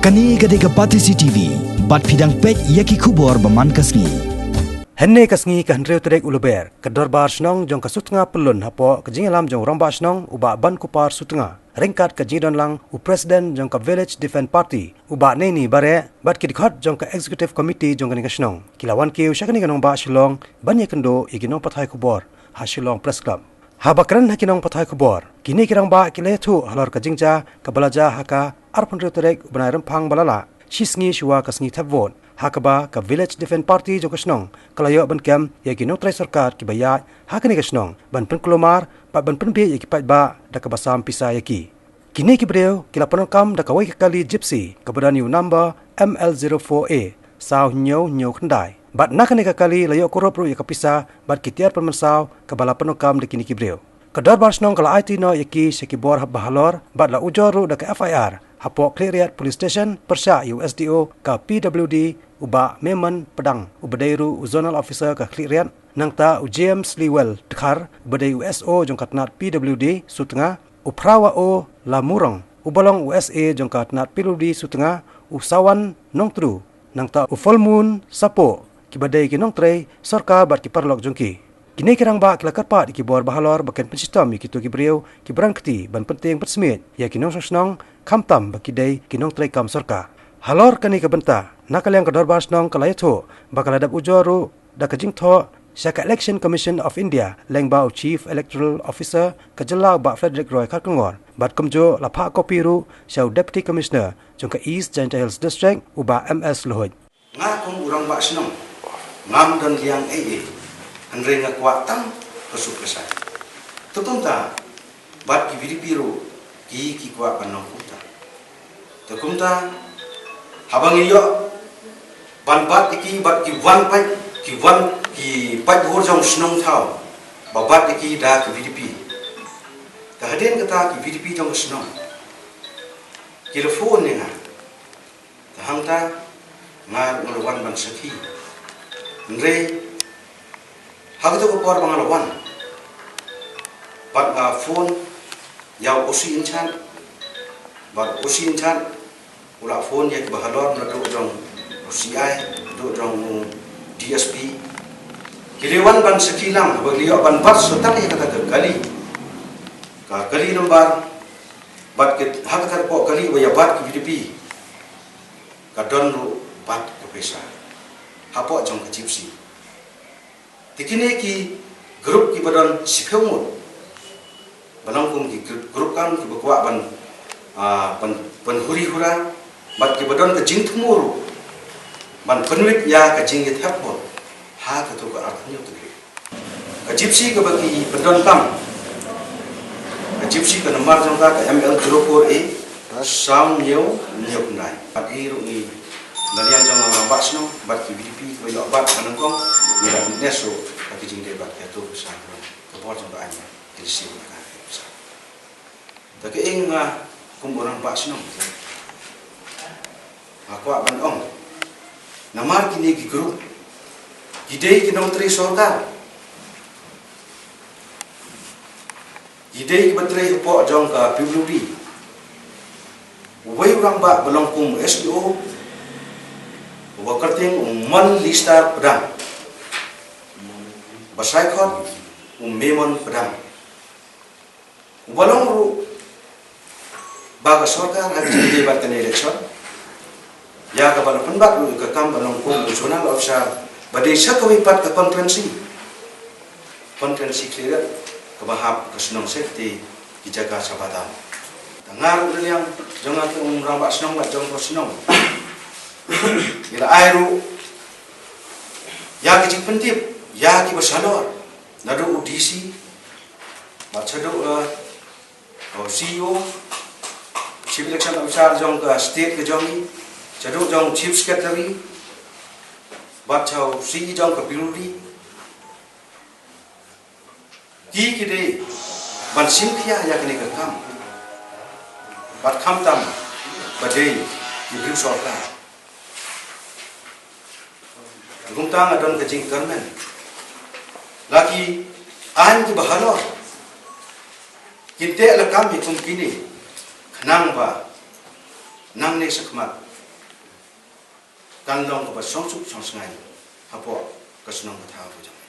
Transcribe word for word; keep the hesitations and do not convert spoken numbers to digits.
Kane ka dei ka Batesi T V, bad phi dang peit ïa ki khubor ba man ka sngi. Hynne ka sngi ka hynriew tarik u Lber, ka Dorbar Shnong jong ka Sutnga Pyllun hapoh ka jingïalam jong u Rangbah Shnong u Bah Bankupar Sutnga, ryngkat ka jingdon lang u President jong ka Village Defence Party u Bah Neini Bareh, bad ki dkhot jong ka Executive Committee jong kane ka shnong, ki la wan kiew sha kane ka nongbah Shillong ban ïakynduh ïa ki nongpathai khubor ha Shillong Press Club. Haba kren ha ki nongpathai khubor, kine ki rangbah ki la ïathuh halor ka jingjia kaba la jia ha ka arphew hynriew tarik u bnai Rymphang ba la lah, shi sngi shuwa ka sngi thep vote, ha kaba ka Village Defence Party jong ka shnong ka la ïoh ban kem ïa ki nongtrei sorkar kiba ïaid ha kane ka shnong ban pynkulmar bad ban pynbieit ïa ki paidbah da kaba sam pisa ïa ki. Kine ki briew ki la pyndonkam da kawei ka kali Gypsy kaba don ïa u number M L zero four A saw hynñiew hynñiew khyndai. Bad na kane ka kali la ïoh kurup ruh ïa ka pisa bad ki tiar pynmynsaw kaba la pyndonkam da kine ki briew. Ka Dorbar Shnong ka la aiti noh ïa ki sha ki bor hap ba halor bad la ujor ruh da ka F I R hapoh Khliehriat Police Station pyrshah ïa u S D O ka P W D u Bah Memon Pdang uba dei ruh u Zonal Officer ka Khliehriat, nangta u James Liwell Dkhar uba dei u S O jong ka tnat P W D Sutnga, u Phrawa O Lamurong uba long u S A jong ka tnat P W D Sutnga, u Sawan Nongtru, nangta u Fullmoon Sapoh, kiba dei ki nongtrei sorkar bad ki paralok jong ki. Kine ki rangbah ki la kyrpad ïa ki bor ba halor ba kin pynshitom ïa kito ki briew kiba rangkti ban pyntieng pynsmiej ïa ki nongshong shnong, khamtam ba ki dei ki nongtrei kam sorkar. Halor kane ka bynta, na ka liang ka Dorbar Shnong ka la ïathuh ba ka la dep ujor ruh da ka jingthoh sha ka Election Commission of India lyngba u Chief Electoral Officer ka jylla u Bah Frederick Roy Kharkongor, bad kumjuh la phah kopi ruh sha u Deputy Commissioner jong ka East Jaintia Hills District u Bah M S Luhuid. Nga kum u rangbah shnong ngam don liang ei ei, hynrei nga kwah tang ka suk ka shai. Te kumta bad ki V D P ruh ki ki kwah ban long kumta. Te kumta haba ngi ïoh ban bat ïa ki bad ki wan pait, ki wan ki paidbah jong shnong thaw ba bat ïa ki da ki V D P. Te hadien kata ki V D P jong shnong ki la phone ïa nga. Te hangta nga ruh nga la wan ban sakhi. Hynrei ha kato ka por ba nga la wan, bad nga phone ïa u O C in charge, bad u O C in charge u la phone ïa kiba halor naduh jong u C I, naduh jong u D S P. Ki la wan ban sakhi lang, ba ki la ïoh ban bat shuh tang ïa kata ka kali. Ka kali number, bad ki, ha kata ka por kali ba ïa bat ki V D P. Ka don ruh bat ka pisa hapoh jong ka Gypsy. Te kine ki group kiba don shiphew ngut ba long kum ki group, group kam kiba kwah ban, ah, ban, ban huri hura, bad kiba don ka jingthmu ruh ban pynwit ïa ka jingïathep bor ha kato ka arphew hynñiew tarik. Ka Gypsy kaba ki pyndonkam, ka Gypsy ka nambar jong ka ka M L zero four A saw hynñiew hynñiew khyndai. Bad i ruh ngi na liang jong u rangbah shnong bad ki V D P kiba ïoh bat ka nyngkong, ngi la witness ruh ka jingdei bad ka tu ka sa ka bor jong ka aiñ ki received na ka sa. Te ka ing nga kum u rangbah shnong nga kwah ban ong, namar kine ki group ki dei ki nongtrei sorkar, ki dei kiba trei hapoh jong ka P W D. Uwei u rangbah ba long kum S D O uba kyrteng u Mon Listar Pdang, ba saikhot u Memon Pdang. Uba long ruh ba ka sorkar ha ka jingdei bad kane election, ïa kaba la pynbat ruh ka kam ba long kum u zonal officer ba dei sa kawei pat ka constituency, constituency Khliehriat kaba hap ka shnong Syrti, ki jaka sa ba tam. Te nga ruh na liang jong nga kum u rangbah shnong bad jong ka shnong, ngi la ai ruh ïa ka jingpyntip ïa kiba shalor, naduh u D C bad shaduh, eh, u C E O, Chief Election Officer jong ka state ka jong ngi, shaduh jong u Chief Secretary bad sha u C E jong ka P W D. Ki ki dei ban shim khia ïa kane ka kam, bad khamtam ba dei ki briew sorkar. Kumta nga don ka jingkyrmen, la ki aiñ kiba halor kin teh lakam ïa kum kine, khnang ba nangne shakhmat kan long kaba shongsuk shongsngain hapoh ka shnong ka thaw ka jong.